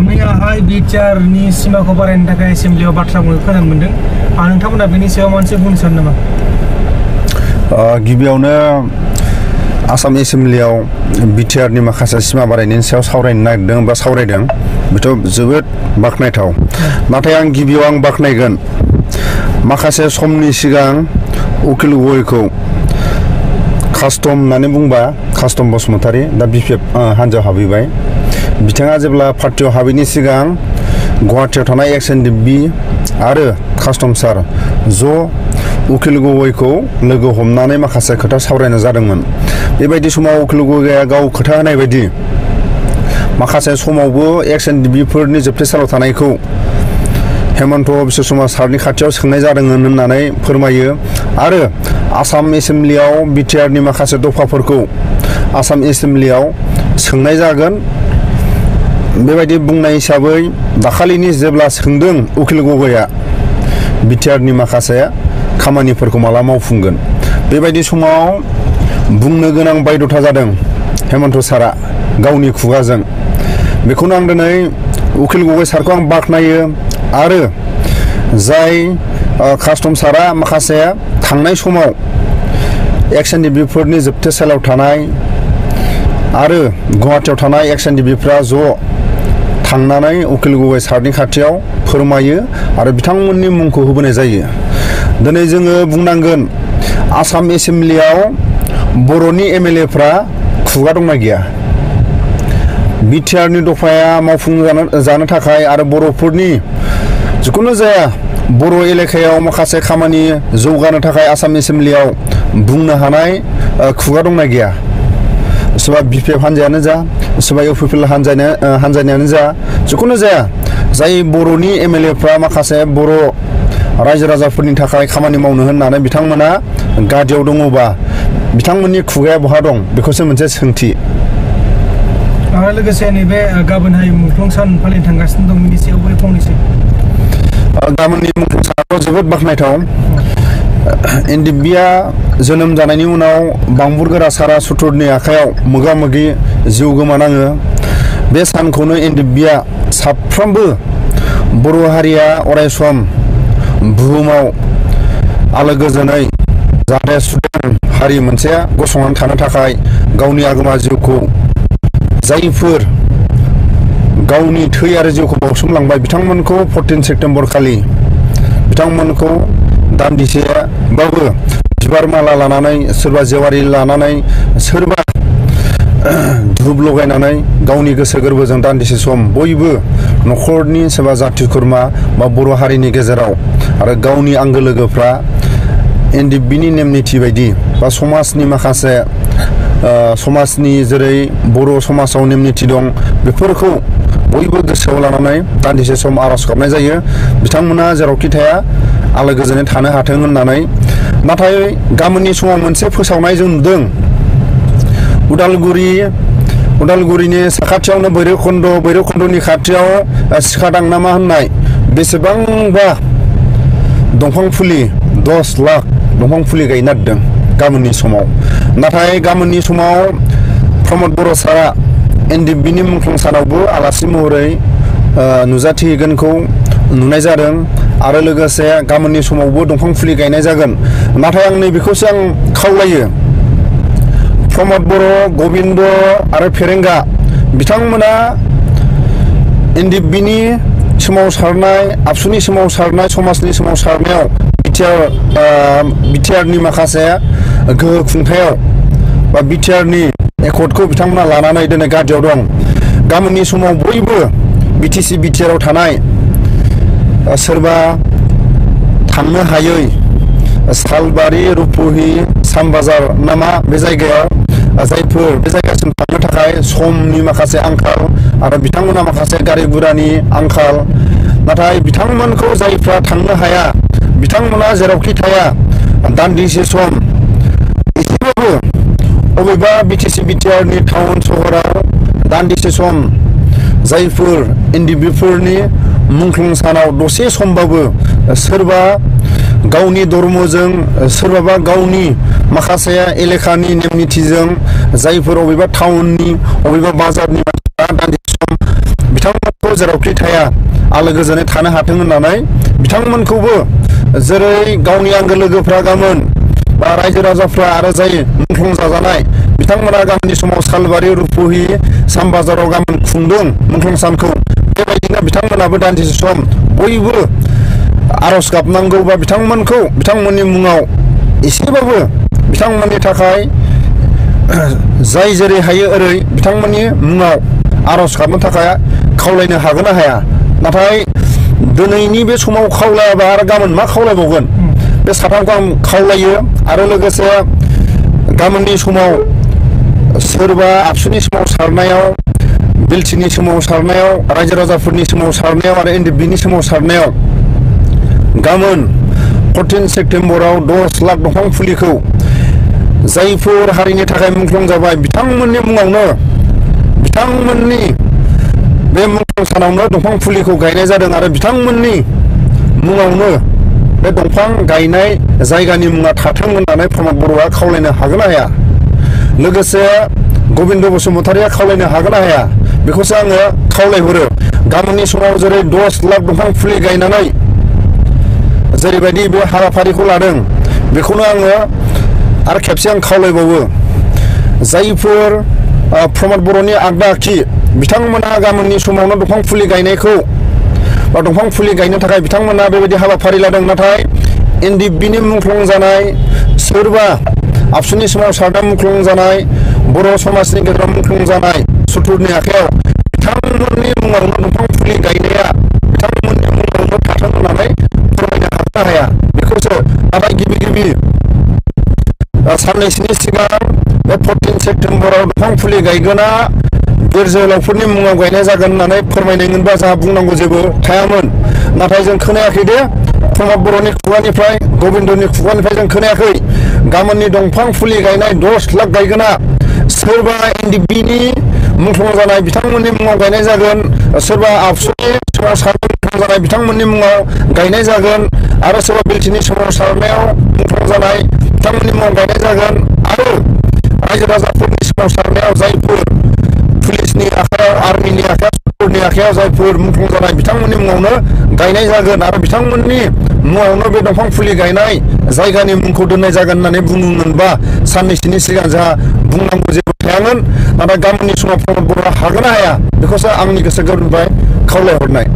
मैयाहाय बिटिआरनि सिमाखौ बारायनो थाखाय एसेम्ब्लियाव बाथ्रा बुंनो खोनानो मोनदों। नोंथांमोना बेनि सायाव मोनसे बुंनो सानो नामा? गिबियावनो आसाम एसेम्ब्लियाव बिटिआरनि माखासे सिमा बारायनायनि सायाव सावरायनो नागिरदों बा सावरायदों, बेथ' जोबोद बाख्नायथाव। नाथाय आं बाख्नायगोन माखासे समनि सिगां उकिल गगैखौ कास्टम होननानै बुंबा कास्टम बसुमतारी दा बिपिएफ हान्जायाव हाबहैबाय। बिथाङा जेब्ला पार्टियाव हाबैनि सिगां गुवाहाटियाव थानाय एक्स एनडिएफबि आरो कास्टम सार ज' उकिल गगैखौ लोगो हमनानै माखासे खोथा सावरायनाय जादोंमोन। बेबायदि समाव उकिल गगैया गाव खोथा होनाय बायदि माखासे समावबो एक्स एनडिएफबिफोरनि जोबथेसालियाव थानायखौ हेमन्त बिश्व शर्मा सारनि खाथियाव सोंनाय जादोंमोन होननानै फोरमायो आरो आसाम एसेम्ब्लियाव बिटिआरनि माखासे दफाफोरखौ आसाम एसेम्ब्लियाव सोंनाय जागोन बेबायदि बुंनाय हिसाबै दाखालिनि जेब्ला सोंदों उकिल गगैया बिटिआरनि माखासे खामानिफोरखौ माला मावफुंगोन, बेबायदि समाव बुंनो गोनां बायध'था जादों हेमन्त सारा गावनि खुगाजों। बेखौनो आं दिनै उकिल गगै सारखौ आं बाख्नायो आरो जाय कास्टम सारा माखासे थांनाय समाव एक्स एनडिएफबिफोरनि जोबथेसालियाव थानाय आरो गुवाहाटियाव थानाय एक्स एनडिएफबिफ्रा ज' थांनानै उकिल गगै सारनि खाथियाव फोरमायो आरो बिथांमोननि मुंखौ होबोनाय जायो। दिनै जोङो बुंनांगोन आसाम एसेम्ब्लियाव बर'नि एमएलएफ्रा खुगा दंना गैया? बिटिआरनि दफाया मावफुंजानो थाखाय आरो बर'फोरनि जिखुनु जाया बर' एलेकायाव माखासे खामानि जौगानो थाखाय आसाम एसेम्ब्लियाव बुंनो हानाय खुगा दंना गैया? सोरबा बिपिएफ हान्जायानो जा सोरबा इउपिपिएल हान्जायानो जा जिखुनु जाया जाय बर'नि एमएलएफ्रा माखासे बर' रायजो राजाफोरनि थाखाय खामानि मावनो होननानै बिथांमोना गादियाव दङबा बिथांमोननि खुगाया बहा दं बेखौसो मोनसे सोंथि। आरो लोगोसे नैबे गाबोनहाय मुंख्लं सान फालिनो थांगासिनो दं, बेनि सायावबो फंनैसो। गाबोननि मुंख्लं सानाथ' जोबोद बाख्नायथाव। एनडिएफबिआ जोनोम जानायनि उनाव बांबुर गोरा सारा सुथुरनि आखायाव मोगा मोगि जिउ गोमानाङो। बे सानखौनो एनडिएफबिआ साफ्रोमबो बर' हारिया अरायसम बुहुमाव आलो गोजोनै जाहाथे सुदेम हारि मोनसे गसंनानै थानो थाखाय गावनि आगोमा जिउखौ जायफोर गावनि थै आरो जिउखौ बावसोमलांबाय बिथांमोनखौ 14 सेप्तेम्बर खालि बिथांमोनखौ दान्दिसेबाबो बिबार माला लानानै सोरबा जेवारि लानानै सोरबा धुप लगायनानै गावनि गोसो गोरबोजों दान्दिसे सम बयबो न'खरनि सोरबा जाथि खुरमा बा बर' हारिनि गेजेराव आरो गावनि आंगो लोगोफ्रा एनडिएफबिनि नेम निथि बायदि बा समाजनि माखासे समाजनि जेरै बर' समाजाव नेम निथि दं बेफोरखौ बयबो गोसोआव लानानै दान्दिसे सम आर'ज गाबनाय जायो बिथांमोना जेरावखि थाया आलो गोजोनै थानो हाथों होननानै। नाथाय गाबोननि समाव मोनसे फोसावनाय जों नुदों उदालगुरिनि साखाथियावनो भैरबखुन्दनि खाथियाव सिखादांनामा होननाय बेसेबांबा दंफां फुलि 10 लाख दंफां फुलि गायनो नागिरदों गाबोननि समाव। नाथाय गाबोननि समाव प्रमद बर' सारा एनडिएफबिनि मुंख्लं सानावबो आलासि महरै नुजाथिगोनखौ नुनाय जादों आरो लोगोसे गाबोननि समावबो दंफां फुलि गायनाय जागोन। नाथाय आं नैबेखौसो आं खावलायो प्रमद बर' गबिन्द आरो फेरेंगा बिथांमोना एनडिएफबिनि सोमावसारनाय आबसुनि सोमावसारनाय समाजनि सोमावसारनायाव बिटिआरनि माखासे गोहो खुंथायाव बा बिटिआरनि एकर्डखौ बिथांमोना लानानै दिनै गादियाव दं। गाबोननि समाव बयबो बिटिसि बिटिआराव थानाय सोरबा थांनो हायै सालबारि रुपुहि सामबाजार नामा बे जायगायाव जायफोर बे जायगासिम थांनो थाखाय समनि माखासे आंखाल आरो बिथांमोना माखासे गारि गुरानि आंखाल, नाथाय बिथांमोनखौ जायफ्रा थांनो हाया बिथांमोना जेरावखि थाया दान्दिसे सम एसेबाबो अबेबा बिटिसि बिटिआरनि टाउन सहराव दान्दिसे सम जायफोर एनडिएफबिफोरनि मुंख्लं सानाव दसे समबाबो सोरबा गावनि धर्मजों सोरबाबा गावनि माखासे एलेकानि नेम निथिजों जायफोर अबेबा टाउननि अबेबा बाजारनि मानसिफ्रा दान्दिसे सम बिथांमोनखौ जेरावखि थाया आलो गोजोनै थानो हाथों होननानै बिथांमोनखौबो जेरै गावनि आंगो लोगोफ्रा गामोन बा रायजो राजाफ्रा आरो जाय मुंख्लं जाजानाय बिथांमोना गामिनि समाव सालबारि रुपहि सामबाजाराव गामोन खुंदों मुंख्लं सानखौ बेबायदिनो बिथांमोनाबो दान्दिसे सम बयबो आरज गाबनांगौ बा बिथांमोनखौ बिथांमोननि मुङाव एसेबाबो बिथांमोननि थाखाय जाय जेरै हायो ओरै बिथांमोननि मुङाव आरज गाबनो थाखाय खावलायनो हागोन ना हाया नाथाय दिनैनि बे समाव खावलायाबा आरो गाबोन मा खावलायबावगोन बे साथामखौ आं खावलायो आरो लोगोसे गाबोननि समाव सोरबा आबसुनि समाव सारनायाव बिलटिनि समाव सारनायाव रायजो राजाफोरनि समाव सारनायाव आरो एनडिएफबिनि समाव सारनायाव गाबोन 14 सेप्तेम्बराव 10 लाख दंफां फुलिखौ जायफोर हारिनि थाखाय मुंख्लं जाबाय बिथांमोननि मुङावनो बिथांमोननि बे मुंख्लं सानावनो दंफां फुलिखौ गायनाय जादों आरो बिथांमोननि मुङावनो बे दंफां गायनाय जायगानि मुङा थाथों होननानै प्रमद बर'आ खावलायनो हागोन ना हाया लोगोसे गबिन्द बसुमतारिया खावलायनो हागोन ना हाया बेखौसो आङो खावलायहरो गाबोननि समाव जेरै 10 लाख दंफां फुलि गायनानै जेरैबायदि बे हाबाफारिखौ लादों बेखौनो आङो आरो खेबसे आं खावलायबावो जायफोर प्रमद बर'नि आगदा आखि बिथांमोना गाबोननि समावनो दंफां फुलि गायनायखौ बा दंफां फुलि गायनो थाखाय बिथांमोना बेबायदि हाबाफारि लादों नाथाय एनडिएफबिनि मुंख्लं जानाय सोरबा आबसुनि समाव सारदा मुंख्लं जानाय बर' समाजनि गेजेराव मुंख्लं जानाय सुथुरनि आखायाव बिथांमोननि मुङावनो दंफां फुलि गायनाया बिथांमोननि मुङावनो थाथों होननानै फोरमायनो हागोन हाया बेखौसो नाथाय गिबि साननैसोनि सिगां बे 14 सेप्तेम्बराव दंफां फुलि गायगोना बिर जोहोलावफोरनि मुङाव गायनाय जागोन होननानै फोरमायनायमोनबा जोंहा बुंनांगौ जेबो थायामोन नाथाय जों खोनायाखै दे प्रमद बर'नि खुगानिफ्राय गबिन्दनि खुगानिफ्राय जों खोनायाखै गाबोननि दंफां फुलि गायनाय 10 लाख गायगोना सोरबा एनडिएफबिनि मुंख्लं जानाय बिथांमोननि मुङाव गायनाय जागोन सोरबा आबसुनि समाव सारनाय मुंख्लं जानाय बिथांमोननि मुङाव गायनाय जागोन आरो सोरबा बिलटिनि समाव सारनायाव मुंख्लं जानाय बिथांमोननि मुङाव गायनाय जागोन आरो रायजो राजाफोरनि समाव सारनायाव जायफोर पुलिसनि आखायाव आर्मिनि आखायाव सुथुरनि आखायाव जायफोर मुंख्लं जानाय बिथांमोननि मुङावनो गायनाय जागोन आरो बिथांमोननि मुङावनो बे दंफां फुलि गायनाय जायगानि मुंखौ दोननाय जागोन होननानै बुङोमोनबा साननैसोनि सिगां जोंहा बुंनांगौ जेबो थायामोन नाथाय गाबोननि समाव प्रमद बर'आ हागोन ना हाया बेखौसो आंनि गोसो गोरबोनिफ्राय खावलायहरनाय